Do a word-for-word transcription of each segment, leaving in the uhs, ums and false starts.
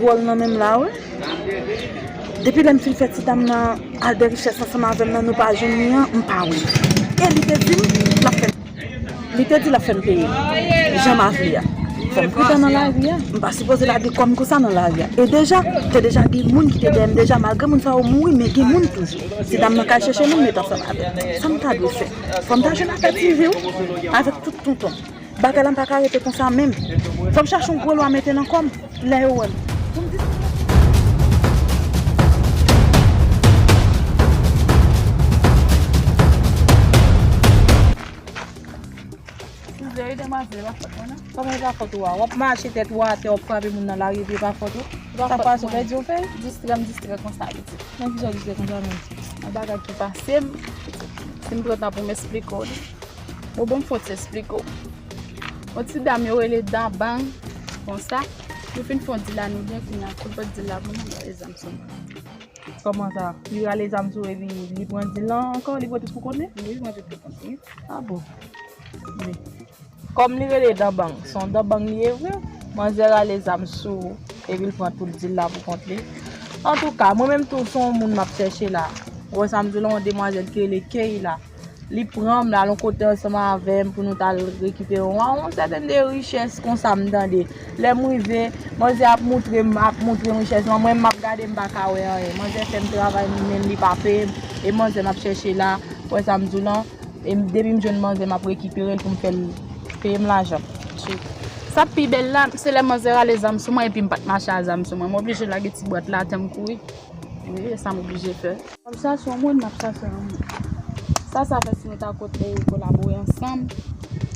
Wòl nan menm la, wi. Depi lè m fin fè ti dam nan al dè richès ansanm avè m nan, nou pa jwenn li an, m pa wè l. E li te di m l ap fè m, li te di l ap fè m peye jan m ap vle a. Fò m pridan nan lari a. M pa sipoze lage kò m konsa nan lari a. E deja, te deja gen moun ki te dèyè m deja, malgre moun sa yo mouri, men gen moun toujou. Ti dam nan ka al chèche moun met ansanm avè m. Sa m ta dwe fè? Fò m ta jwenn afè T V wi, avèk tout tonton. Bagay la m pa ka rete konsa menm. Fò m chache yon gwo lwa mete nan kò m lè yo wè m. Pou m di. Eskize wi demwazèl, e pa fòt mwen non. Kòman e pa fòt ou a? W ap mache tèt ou atè, w ap frape moun nan lari epi e pa fòt ou? Sa pase, w pèdi yon fèy? Distrè m distrè konsa pitit. Nan kisa w distrè konsa menm? Yon bagay ki pase m. Si m pran tan pou m esplike w li. Bon, bon, m fon ti esplike w. Yon ti dam yo rele Dabang, konsa, nou fin fon dil la, nou byen kounye a, kou l pot dil la pou nou, rale zam sou mwen. Kòman sa? Li rale zam sou epi li pran dil lan ankò, li pran tout pou kont li? Wi, li pran tout pou kont li. A bon? Wi. Kòm li rele Dabang, se yon Dabang li ye vre. Manzè rale zam sou epi l pran tout dil la pou kont li. Antouka, mwen menm tou se yon moun m ap chèche la. Ou wè sa m di w la, yon demwazèl ki rele Keyla. Li pran m, l al yon kote ansanm avè m pou nou t al rekipere yon, yon sètèn de richès konsa m tande. Lè m rive, manzè ap moutre m, ap moutre m richès lan. Mwen, m ap gade, m pa ka wè anyen. Manzè fè m travay, men li pa peye m. E manzè m ap chèche la, ou wè sa m di w lan. E m, depi m jwenn manzè, m ap rekipere l pou m fè l peye m lajan. Sa pi bèl la, se lè manzè rale zam sou mwen epi m pa t mache a zam sou mwen. M oblije lage ti bwat la atè m kouri. Wi, e sa m oblije fè. M ap chache yon moun, m ap chache yon moun. Sa, sa fè si nou ta kote kolabore ansanm,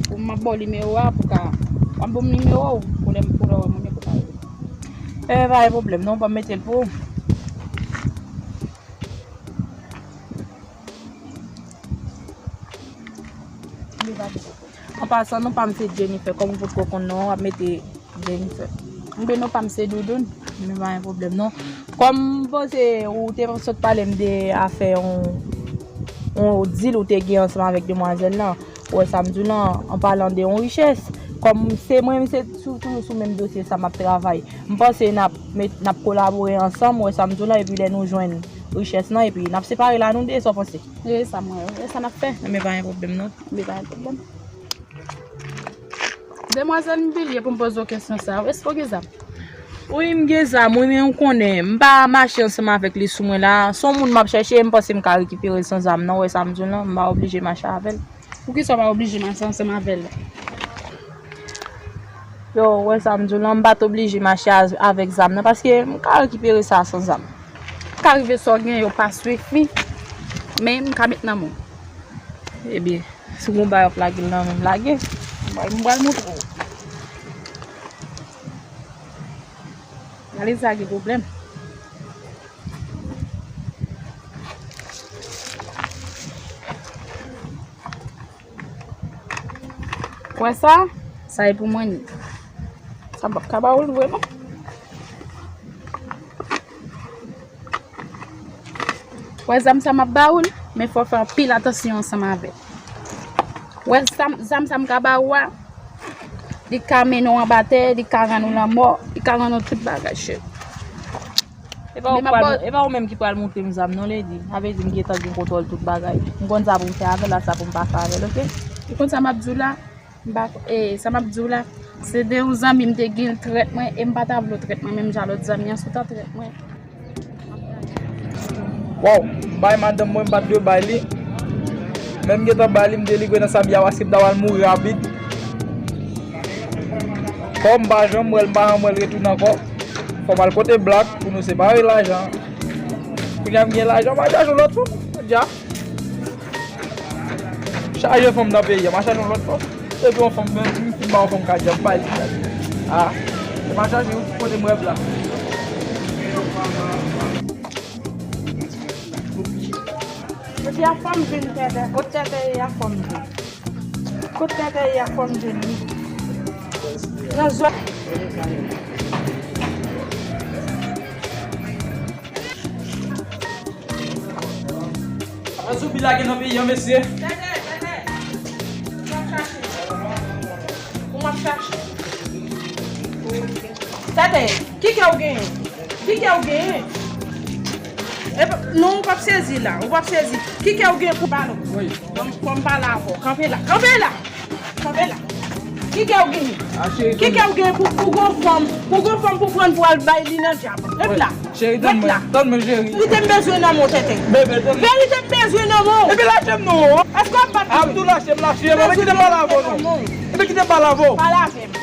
pou m ap ba w nimewo a, pou ka, w ap ban m nimewo w, pou lè m, pou lè w wè moun yo pou ka rele. E, pa gen pwoblèm, non, ban m mete l pou ou. Li pa gen pwoblèm. An pasan, non pa m se Jennifer. Kòm ou potko konn non an, w ap mete Jennifer. Oubyen non pa m se Doudoun. Men pa gen pwoblèm, non. Kòm m panse ou te sot pale m de afè yon, yon dil ou te gen ansanm avèk demwazèl lan. Ou wè sa m di w lan, an palan de yon richès. Kòm se mwen, se sou, toujou sou menm dosye sa m ap travay. M panse n ap met, n ap kolabore ansanm, ou wè sa m di w lan, epi lè nou jwenn richès lan, epi n ap separe la nou de, sa w panse? E sa mwen, e sa n ap fè. Men pa gen pwoblèm, non. Men pa gen pwoblèm. Demwazèl, m bliye pou m poze w kesyon sa. Èske w gen zam? Wi, m gen zam, wi, men ou konnen, m pa mache ansanm avèk li sou mwen la. Se yon moun m ap chèche, m panse m ka rekipere l san zam, non, ou wè sa m di w lan, m pa oblije mache avè l. Poukisa w pa oblije mache ansanm avè l? Yo, ou wè sa m di w lan, m pa t oblije mache a, avèk zam nan, paske m ka rekipere sa san zam. Ka rive sa w gen yo pa swifi, men m ka met nan men w. Ebyen, si w gon bagay w ap lage l nan men m, lage. M pral, m pral montre w. Gade sa gen pwoblèm. Wè sa? Sa e pou mwen ni. Sa m p ap ka ba ou l vre non. Wè zam sa m ap ba ou l, men fò w fè anpil atansyon ansanm avè l. Wè zam, zam sa m ka ba ou a, li ka mennen w anba tè, li ka rann ou lanmò, li ka rann ou tout bagay, cheri. E pa ou pral, e pa ou menm ki pral montre m zam non, Lady. Sa vle di m gentan gen kontwòl tout bagay. M konn sa pou m fè avè l ak sa pou m pa fè avè l, oke? Ou konn sa m ap di w la? M pa, e, sa m ap di w la? Se de yon zanmi m te gen, l trèt mwen, e m pa ta vle w trèt mwen menm jan lòt zanmi an, si w ta trèt mwen. Waw, m bay madanm mwen, m pa t dwe bay li. Men m gentan bay li, m delivre nan sa m ye a, paske m ta pral mouri rapid. Kòm m pa janm wè l, m pa janm wè l retounen ankò. Fò m al kote Black pou nou separe lajan. Kounye a m gen lajan, m al chache yon lòt fanm. Dja. Chaje fanm nan peyi a, m al chache yon lòt fanm. Epi yon fanm, men, m fin ba yon fanm kat jan, m bay li kat. Ah, se pa chaje, wi, kote m rèv la. Epi a fanm vin tètè, kot tètè ye a fanm vin. Kot tètè ye a fanm vin. Nan zòn. Anzoubi lage nan peyi an, mesye. Tètè, tètè. Ou m ap chache. Ou m ap chache. Tètè, Ki kè w genyen? Ki kè w genyen? Epa, non, ou p ap sezi la. Ou p ap sezi. Ki kè w genyen pou pale? Wi. Bon, fò m pale avè w. Kanpe la. Kanpe la! Kanpe la. Ki kè w genyen? Ki kè w genyen pou, pou gon fanm, pou gon fanm pou pran pou al bay li nan djab? Ret la. Cheri, tann mwen, tann mwen, cheri. Verite m bezwen nan men w, tètè. Bebe, tann mwen. Verite m bezwen nan men w. Epi lache m non. Èske w ap bat mwen? Ap tou lache m, lache m. Epi kite m pale avè w non. Epi kite m pale avè w. Pale avè m.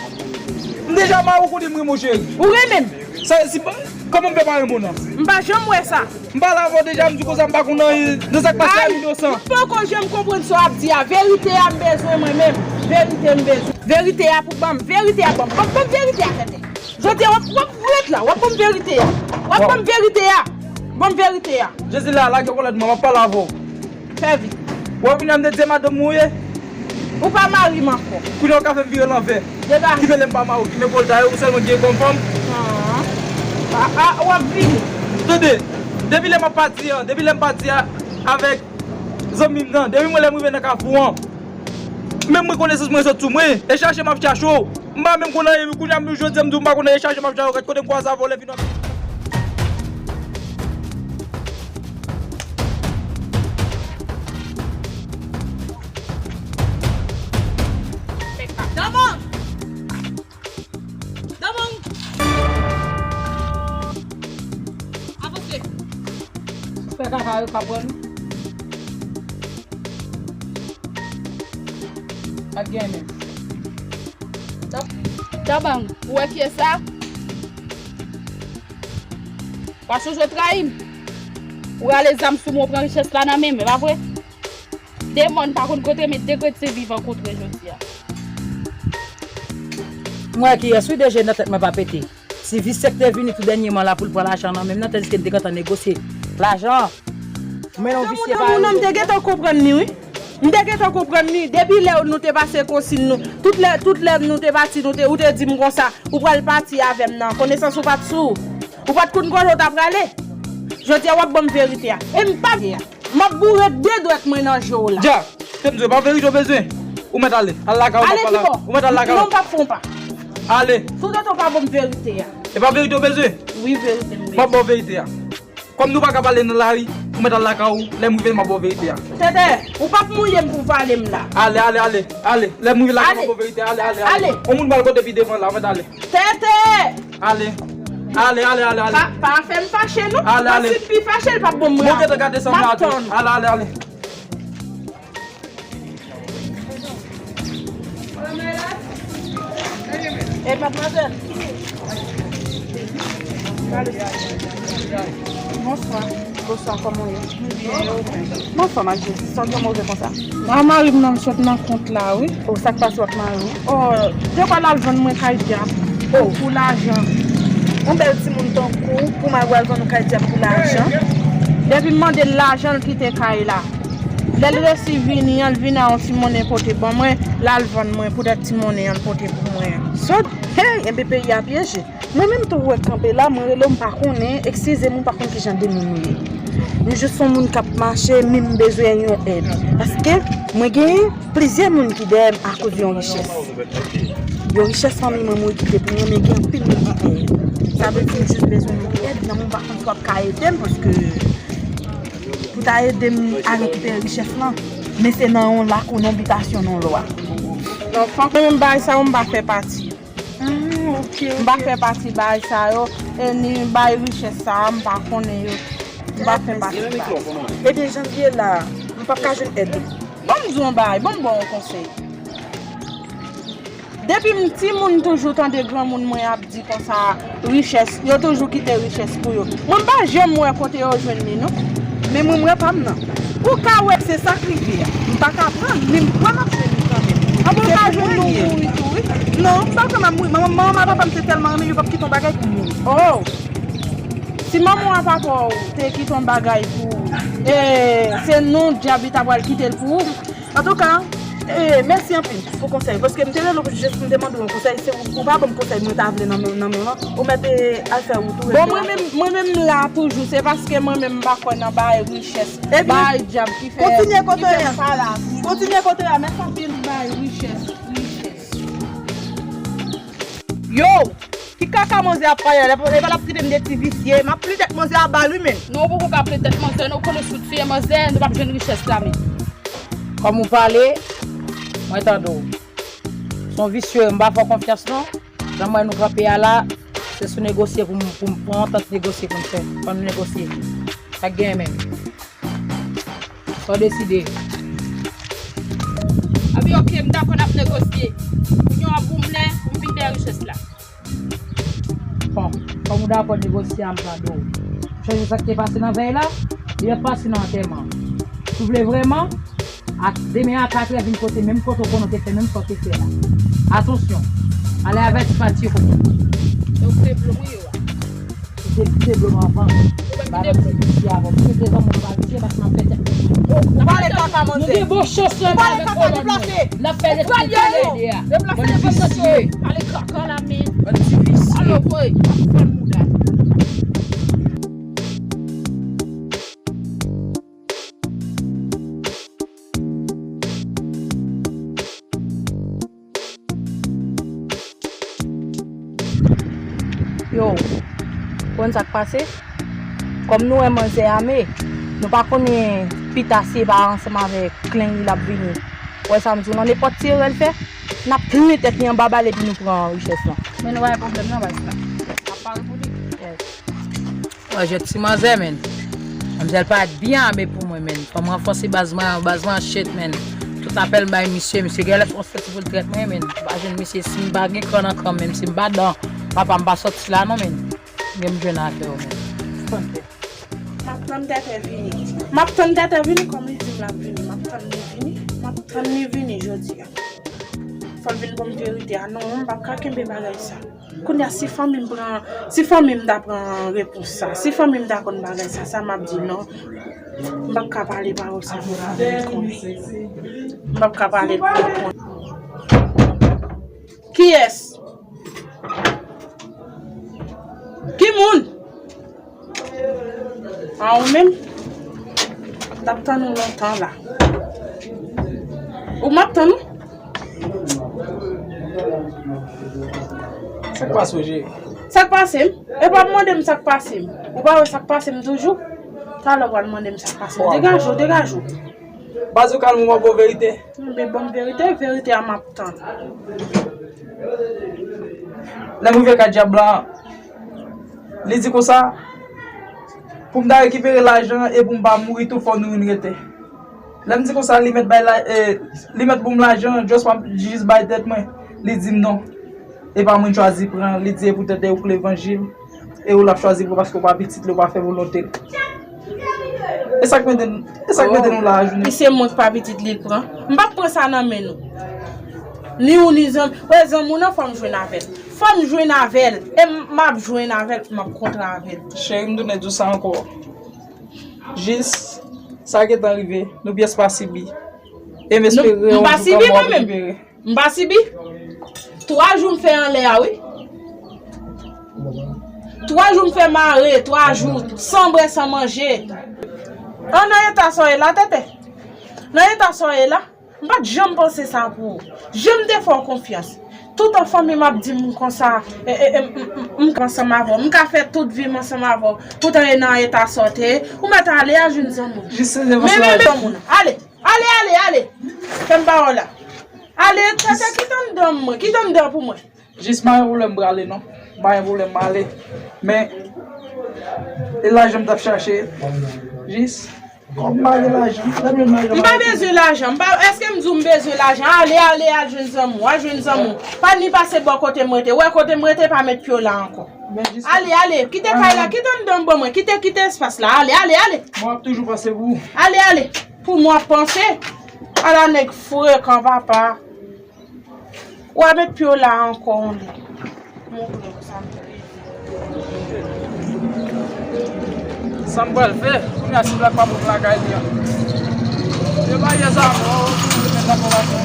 M deja mare w kote m renmen w, cheri. Ou renmen m? Sa, si, kòman m fè pa renmen w nan? M pa janm wè sa. M pale avè w deja, m di w konsa m pa konn anyen de sa k pase a, m inosan. M poko janm konprann sa w ap di a. Verite a m bezwen mwen menm. Verite m bezwen. Verite a pou ban m. Verite a ban m. Ban m, ban m verite a, tètè. Jodi a, w ap, w ap ret la. W ap ban m verite a. W ap ban m verite a. Ban m verite a. Jezi la, lage kòlèt mwen, m ap pale avè w. Fè vit. Wè, kounye a m te di madanm mwen ou ye. Ou pa mari m ankò. Kounye a ou ka fè m vire lanvè. Degaje. Ki fè lè m pa mari w, ki men kolta yo, ou sèlman gen kòm fanm. Ah, ah, w ap vini. Tande, depi lè m ap pati an, depi lè m pati a, avèk zanmi m nan, depi mwen lè m rive nan kafou an, menm rekonesans mwen sot sou mwen, e chache m ap chache w. M pa menm konn anyen, wi, kounye a m jodi a m di w m pa konn anyen, chache m ap chache w, gad kote m kwaze avè w lè vin wè m. Danmou! Danmou! Avanse! Fè kaka yo ka pran nou. Pa t gen menm. Dabang, ou wè kiyès sa? W a sonje w trayi m. Ou rale zam sou mwen, ou pran richès la nan men m, e pa vre? De mòn pa konn kontre, men de kretyen vivan kontre jodi a. M wè kiyès wi, de je nan tèt mwen pa pete. Si visye k te vini tou dènyèman la pou l pran lajan nan men m nan, tandiske m te gentan negosye lajan an. Men non, visye pa rive. Moun nan, m te gentan konprann li, wi. M te gentan konprann li. Depi lè nou te pase konsiy nou, tout lè, tout lè nou te pati, nou te, ou te di m konsa, ou pral pati avè m nan. Konesans ou pa t sou ou. Ou pa t konn kote w t ap prale. Jodi a, w ap ban m verite a. E m p ap, m ap boure de dwèt mwen nan je w la. Dja, te m di w, e pa verite w bezwen. Ou mèt ale. Al lakay ou, m ap pale avè w. Ou mèt al lakay ou. Non, m p ap fè yon pa. Ale. Si w tande w pa ban m verite a. E pa verite w bezwen? Wi, verite m bezwen. M ap ba w verite a. Kòm nou pa ka pale nan lari, ou mèt al lakay ou, lè m rive, m ap ba w verite a. Tètè, ou p ap mouye m pou w pale m la. Ale, ale, ale, ale. Lè m rive lakay, m ap ba w verite a. Ale, ale, ale. Ale. Yon moun pral kote pi devan la, ou mèt ale. Tètè! Ale. Ale, ale, ale, ale. Pa, pa fè m fache, non. Ale, ale. Paske si m pi fache, l p ap bon mwen. Mwen gentan gade sanm la tou. M ap tann. Ale, ale, ale. E, madmwazèl. Bonswa. Bonswa, kòman w ye? Mwen anfòm ak Jezi. Sa w gen move konsa? A, mari m nan, m sot nan kont la, wi. O, sa k pase w ak mari w? O, dekwa l al vann mwen kay djab. O. Pou lajan. Yon bèl timoun tankou w, pou mari w al vann ou kay djab pou lajan? Depi m mande l lajan, l kite kay la. Lè l resi vini an, l vin a yon ti monnen pote ban mwen, l al vann mwen poutèt ti monnen an l pote pou mwen an. Sòt, hey, enben peyi a pyeje. Mwen menm tou ou wè k kanpe la, mwen rele w, m pa konnen, eskize m, ou pa konn kijan de moun ou ye. M jis yon moun k ap mache, men m bezwen yon èd. Paske mwen gen plizyè moun ki dèyè m akoz yon richès. Yon richès fanmi mwen mouri kite pou mwen, men gen anpil moun ki dèyè m. Sa vle di m jis bezwen yon èd, nan men w pa konn si w ap ka ede m, paske pou ta ede m a rekipere richès lan, men se nan yon lakou, nan yon bitasyon, nan yon lwa. Non, fanm mwen menm bagay sa yo, m pa fè pati. Ah, ok, ok. M pa fè pati bagay sa yo, e ni bay richès sa a, m pa konnen yo. M pa fè pati bagay sa. Ebyen, jan l ye la, m p ap ka jwenn èd. Ban m di w yon bagay, ban m ba w yon konsèy. Depi m timoun, m toujou tande granmoun mwen ap di konsa, richès, yo toujou kite richès pou yo. Mwen, m pa janm wè kote yo jwenn li, non. Men mwen, m wè pa m nan. Ou ka wè se sa k rive a. M pa ka pran l, men m kwè m ap jwenn li kanmenm. Anben, ou ka jwenn li ou mouri tou, wi. Non, m pa kwè m ap mouri. Manman, manman m ak papa m te tèlman renmen, yo p ap kite yon bagay pou m mouri. Oh! Si manman w ak papa w te kite yon bagay pou ou, e, se non dyab li ta pral kite l pou ou. Antouka, e, mèsi anpil pou konsèy, paske m te rele w jis pou m te mande w yon konsèy, se ou, ou pa ban m konsèy mwen ta vle nan men, nan men w lan, ou mèt, e, al fè wout ou. Bon, mwen menm, mwen menm m la toujou, se paske mwen menm m pa kwè nan bagay richès, bagay dyab ki fè, ki fè m pa la. Kontinye kote w ye a. Kontinye kote w ye a, mèsi anpil. Bagay richès, richès. Yo! Ki kaka manzè ap pale la, epa l ap trete m de ti visye, m ap plen tèt manzè a bal wi menn. Non, ou poko ka plen tèt manzè, non, ou konnen si w t fè manzè, nou p ap jwenn richès la menn. Kòm ou pale, mwen tande w. Se yon visye, m pa fè w konfyans non. Jan m wè nou kanpe a la, se sou negosye pou m, pou m pran antant negosye pou n fè. Fò nou negosye. Sa k genyen menm? Sa w deside? Abi, oke, m dakò n ap negosye. Pou yon bon lè, pou m vin dèyè richès la. Bon, kòm ou dakò negosye a, m tande w. Chonje sa k te pase nan vèy la, li ap pase nan antèman. Si w vle vrèman, ak demen a katrè vin kote menm kote w konnen w te fè menm sa w te fè la. Atansyon, ale avèti pati yo kote. Yo koute plon yo a. Ou te kite dlo m anvan. Ba nan ti piti avan. Mwen te zanmi w pa visye paske m ap fè tèt. Ou pale kaka manzè. Nou gen bon chans la avèk kolòn nou. N ap fè lespri tou lè de a. Bann visye. Pale kaka la men. Bann ti visye. Alo boy, ap pran mouda. Yo, konn sa k pase? Kòm nou wè manzè ame, nou pa konnen pita si e pa ansanm avèk klen li l ap vini. Ou wè sa m di w lan, nenpòt ti erè l fè, n ap plen tèt li anba bal epi nou pran richès lan. Men nou pa gen pwoblèm non, baz la. N ap pare pou li. Yes. Mwen jwenn ti manzè, menn. Manmzèl parèt byen ame pou mwen, menn. Fò m ranfòse baz mwen, baz mwen an shit, menn. Tout apèl m bay misye, misye genlè fè yon sèti pou l trèt mwen, menn. M pa jwenn misye, si m pa gen kran nan kran m, menm si m pa dan papa m pa sòti la non, menn. Gen m jwenn avè w, menn. M ap tann Tètè vini. M ap tann Tètè vini kòm li di m l ap vini. M ap tann li vini. M ap tann li vini jodi a. Fò l vin ban m verite a. Non, m p ap ka kenbe bagay sa. Kounye a, si fanmi m pran, si fanmi m ta pran repons sa, si fanmi m ta konn bagay sa, sa m ap di non. M p ap ka pale pawòl sa pou fanmi m konnen. M p ap ka pale pou yo konnen. Kiyès? Ki moun? A ou menm? M t ap tann ou lontan la. Ou m ap tann ou? Sa k pase w, cheri? Sa k pase m? E pa mande m sa k pase m. Ou pa wè sa k pase m toujou? Talè w pral mande m sa k pase m. Degaje w, degaje w. Baz ou kalme, w ap bon verite. Men ban m verite, verite a m ap tann. Lè m rive kay dyab la, li di konsa, pou m ta rekipere lajan an e pou m pa mouri tou, fò nou youn rete. Lè m di konsa, li mèt bay la, e, li mèt ban m lajan an, just pa jis bay tèt mwen. Li di m non. E pa mwen chwazi pran, li di e poutèt e ou k levanjil. E ou l ap chwazi pran paske ou pa pitit li, ou pa fè volonte l. E sa k mete n, e sa k mete nou la a jounen. Si se mwen k pa pitit li l pran, m p ap pran sa nan men nou. Ni ou ni zanmi, wè zanmi w nan fò m jwenn avè l. Fò m jwenn avè l. E m, m ap jwenn avè l, m ap kontre avè l. Cheri, m tounen di w sa ankò. Jis, sa gentan rive, nou pyès pa sibi. E m espere yon jou kanmenm w ap rekipere. M pa sibi. Twa jou m fè anlè a, wi. Twa jou m fè mare, twa jou, san bwè, san manje. An, nan eta sa w ye la, Tètè? Nan eta sa w ye la? M pa t janm panse sa pou ou. Jan m te fè w konfyans. Toutan fanmi m ap di m konsa, e, e, e, m, m, m, m ka ansanm avè w. M ka fè tout vi m ansanm avè w. Poutan e nan eta sa w te ye. Ou mèt ale, al jwenn zanmi w. Men, men, men, zanmi w nan. Ale. Ale, ale, ale! Fè m pawòl la. Ale, Tètè, kite anndan mwen, kite anndan pou mwen. Jis pa gen pwoblèm, m prale non. Pa gen pwoblèm, m ale. Men, e lajan m t ap chache. Jis, kòm m pa gen lajan, lè m jwenn lajan, m pa bezwen lajan. M pa, èske m di w m bezwen lajan? Ale, ale, al jwenn zanmi w, al jwenn zanmi w. Pa ni pase bò kote m rete. Wè kote m rete, pa met pye w la ankò. Ale, ale, kite kay la, kite anndan ban mwen, kite, kite espas la. Ale, ale, ale. Mwen ap toujou panse pou ou. Ale, ale. Pou mwen ap panse. Ala nèg frekan, papa. W a met pye w la ankò yon lè. Montre w sa m fè. Sa m pral fè, kounye a si Black pa pran lakay li an. Yo pa ye sa, non, yo met la konvasyon.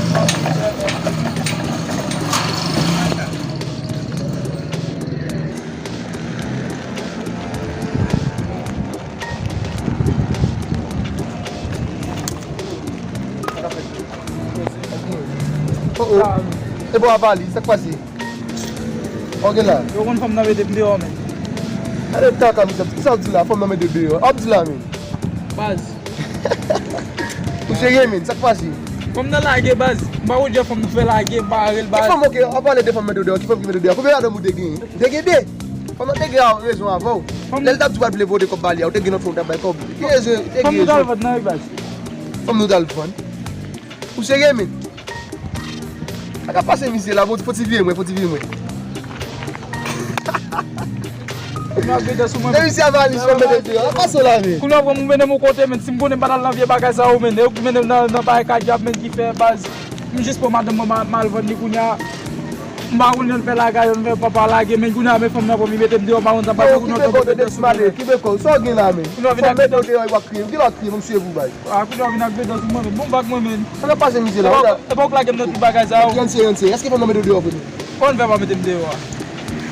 Oh, oh. E bò a pa li, sa k pase? Ok la. Yo konn fanm nan mete m deyò, men. Gade kaka, misye, kisa w di la? Fanm nan mete w deyò. W ap di la, men. Baz. Ou serye, men? Sa k pase? Fanm nan lage, baz. M pa konn jan fanm nan fè lage, m pa rele, baz. Ki fanm, ok, w ap pale de fanm mete w deyò. Ki fanm ki mete w deyò? Konbyen madanm ou te genyen? Te gen de. Fanm nan te gen rezon avè w. Lè l t ap di w pa t vle voye kòb ba li a, ou te gen lòt fanm ou t ap bay kòb. Ki rezon? Te gen rezon. Fanm nou t al vann nan, wi, baz. Fanm nou t al vann. Ou serye, men? Sa k ap pase, misye, la? Bon, fò ti vire mwen, fò ti vire mwen. Kounye a gede sou mwen. Se misye a valis fanm mete deyò. Sa k ap pase la, men? Kounye a pran m ou mennen m yon kote, men. Si m konnen m pa t al nan vye bagay sa yo, men. E ou ki mennen m nan, nan bagay ka djab, men, ki fè baz. M jis pran madanm mwen, m a-, m al vann li kounye a. M pa konn jan l fè lage, jan l fè papa lage, men kounye a, men fanm nan pran m, li mete m deyò, m pa konn sa m pral fè kounye a. Yo, kibe kò w, tèt male, kibe kò w. Sa w gen la, men? Fanm mete w deyò, w ap kriye. Ki lè w ap kriye, m swiv ou, baz. A, kounye a w vin ak gede sou mwen, men. Bon, bak mwen, men. Sa k ap pase, misye, la? Epa w k lage m nan tout bagay sa yo. Ranse, ranse. Èske fanm nan mete w deyò vre, men? Kòman l fè pa mete m deyò a?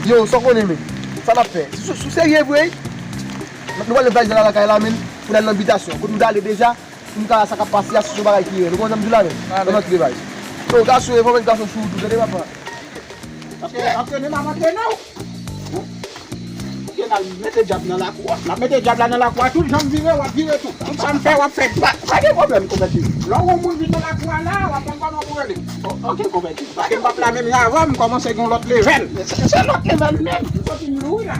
Yo, sa w konnen, men? Sa n ap fè? Si, si, si w serye vre, nou pral met valiz nan lakay la, men, pou n al nan bitasyon. Kote nou t ale deja, pou nou ka sa k ap pase a, si se yon bagay ki reyèl. Ou konprann sa m di w la, men? Ann antre, baz. Yo, gason, e fò met gason sou wout ou, tande, papa. Paske antrene m ap antrene w. Gen al mete dyab nan lakou a. N ap mete dyab la nan lakou a, tout jan m vire, w ap vire tou. Tout sa m fè, w ap fè. Pa, pa gen pwoblèm, konvèti. Lè w wè yon moun vin nan lakou a la, w ap konn kòman pou rele. O-, ok, konvèti. Paske m p ap la menm jan avè w, m kòmanse gen yon lòt levèl. Se, se lòt levèl menm. M santi m lou wi la.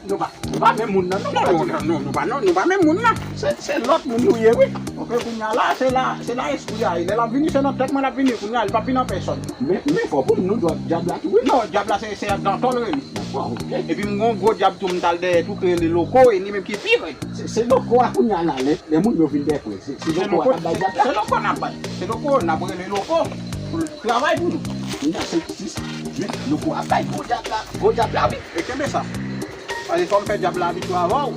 Nou pa, nou pa menm moun nan, non, konvèti. Non, non, non, nou pa, non, nou pa menm moun nan. Se, se lòt moun nou ye, wi. Ok, kounye a la, se la, se la espri a ye. Lè l ap vini, se nan tèt mwen l ap vini. Kounye a, li p ap vin an pèsòn. Men, men fò pou m, nou dwòt dyab la tou, wi. Non, dyab la, se, se Dantò l rele. Dakò, ok. Epi m gon gwo dyab tou m t al dèyè tou, k rele Loko, e li menm ki pi rèd. Se, se Loko a kounye a la, lè, lè moun yo vin dèyè, se, se Loko a k ap bay dyab la. Se Loko n ap bay. Se Loko, n ap rele Loko pou l travay pou nou. Kounye a, se, se, men Loko a bay gwo dyab la, gwo dyab la, wi. E kenbe sa. Paske fò m fè dyab la abitye avè w.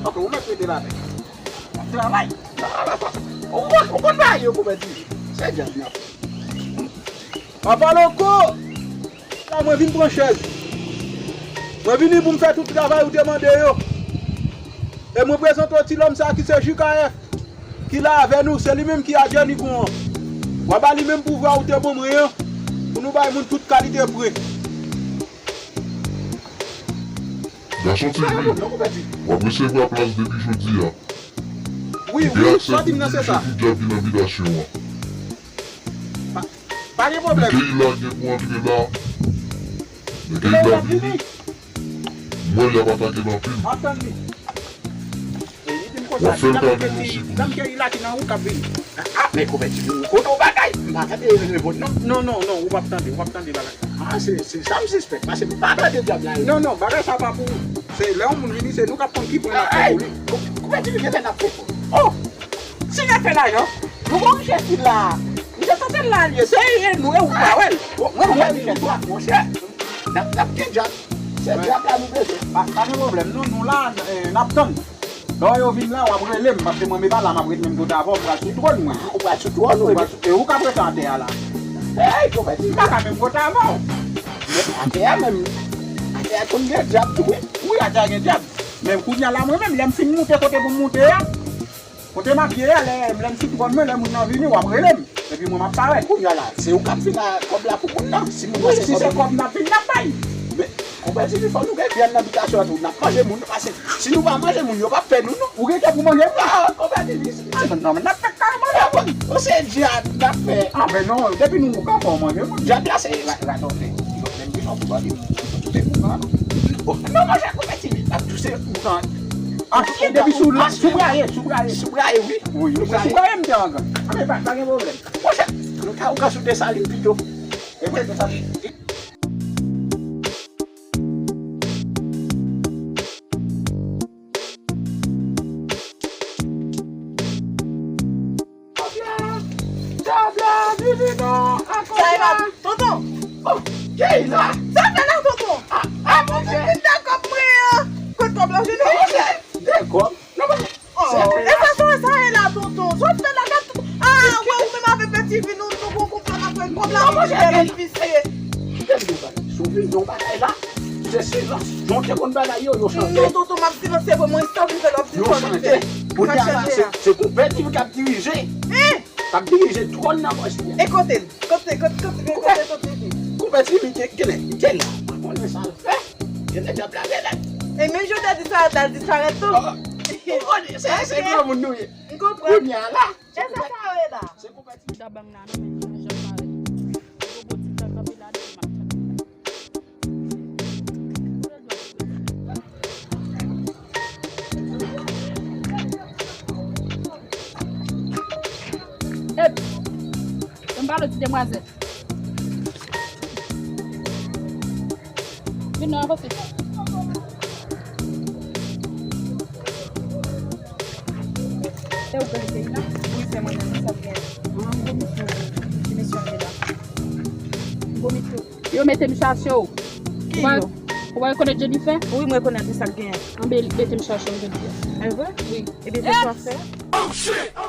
Ok, ou mèt rete la, men. W ap travay. Ou konn, ou konn bagay yo, konvèti. Se dyab n ap fè. Papa Loko! La, mwen vin pran chèz. Mwen vini pou m fè tout travay ou te mande yo. E mwen prezante w ti lòm sa ki se J K F, ki la avè nou, se li menm ki adjè Nigon an. W a ba li menm pouvwa ou te ban mwen an, pou nou bay moun tout kalite pre. Gason T V, w ap resevwa plas depi jodi a. Wi, wi, sa w di m nan se sa. Ou gen aksè pou dirije tout dyab ki nan bitasyon an. Pa, pa gen pwoblèm. Nèg Keyla gen pou antre la. Nèg Keyla vini. M wè y ap atake l anpil. M ap tann li. W ap fè l ka vin yon sikou. Dam Keyla ki nan wout k ap vini. A, men konvèti, ou konnen yon bagay. M pa tande revòt, non. Non, non, non, ou p ap tande, ou p ap tande bagay. A, se, se sa m sispèk, paske m pa tande dyab la. Non, non, bagay sa pa pou ou. Se lè yon moun vini, se nou k ap konn ki pwen n ap fè pou li. Ey, konvèti, gen lè n ap fè pou ou. Oh! Si n ap fè lajan, nou wè misye ki la. Misye sanse la l ye, se nou e ou pa wè l. Mwen, mwen, misye dwat, monchè. N ap, n ap gen dyab. Se dyab la nou bezwen. Pa, pa gen pwoblèm, nou, nou la, eh, n ap tann. Lè yo vin la, w ap rele m, paske mwen, m pa la, m ap ret menm kote avè w, m pral sou twòn mwen. Ou pral sou twòn ou, epi. E ou k ap rete atè a la. Ey, konvèti, m pa ka menm kote avè w. Men atè a menm, atè a konn gen dyab tou, wi. Wi, atè a gen dyab. Men kounye a la, mwen menm, lè m fin moute kote pou m moute a, kote m ap ye a, lè, lè m sou twòn mwen, lè moun nan vini, w ap rele m. Epi mwen, m ap parèt. Kounye a la, se ou k ap vin ak kòb la pou moun nan. Si moun nan se kòb, si se kòb n ap vin, n ap bay. Men, konvèti, fò nou gen vyann nan bitasyon an tou. N ap manje moun, paske si nou pa manje moun, yo p ap fè nou, non. Ou gen kè pou manje moun? A, konvèti, non, non, men n ap fè kay manje moun. Ou se dyab, n ap fè. A, men non, depi nou moukan, fò w manje moun. Dyab la, se ra-, radòtè. Menm ki fò pou bandi. Tout se moukan, non. Non, manje konvèti, n ap touse moukan. A, depi sou la, sou braye, sou braye. Sou braye, wi. Wi, sou braye m te angan. A, men pa, pa gen pwoblèm. Monchè, nou ka, ou ka sou Desalin pito. E mwen, Desalin. Dyab la, dyab la, vini non, ankò la. Tonton. Oh, Keyla. Sa fè la, tonton? A, a, monchè. Vin dakò mwen an. Kot kòb la, vini. Monchè, de kòb. Non, monchè. Oh, e sa, sa, sa e la, tonton. Sa w fè la, gad, tonton. A, wè, ou menm avèk Peti Vi, nou, nou gon konplo n ap fè. Kòb la, non, monchè, vin bèl, vin visye. Kite m di w bagay. Si w vin di w bagay la, se silans. Jan w te konn bagay yo, yo chanje. Non, tonton, m ap silanse vre, mwen, sa w vin fè la, w ap di. Yo chanje. Kounye a la, se, se konpèti ki ap dirije. Hein? K ap dirije twòn nan pòch li a. E kote l? Kote, kote, kote, kote, kote, kote? Koupè ti li gen, gen, gen la. Konnen sa l fè. Gen nèg ap lage nèg. E menm jan w ta disparèt la, l disparèt tou. Oh, oh, oh, se, se granmoun nou ye. M konprann. Kounye a la. E sa sa ye la? Se koupè ti. Dabang la, non, men, jan parèt. Gwo gwo ti tan kanpe la, depi m ap tande. Ep! Ban m pale ti demwazèl. Vin non, avanse. Se ou k rele peyi la? Wi, se mwen menm, sa k gen? Ah, m gwo misyon. Ki misyon li la? M gwo misyon. Yo mete m chache w. Ki yo? Ou pa rekonèt Jennifer? Wi, mwen rekonèt li, sa k gen? Anben, mete m chache w jodi a. E vre? Wi. Ebyen, se sa w fè?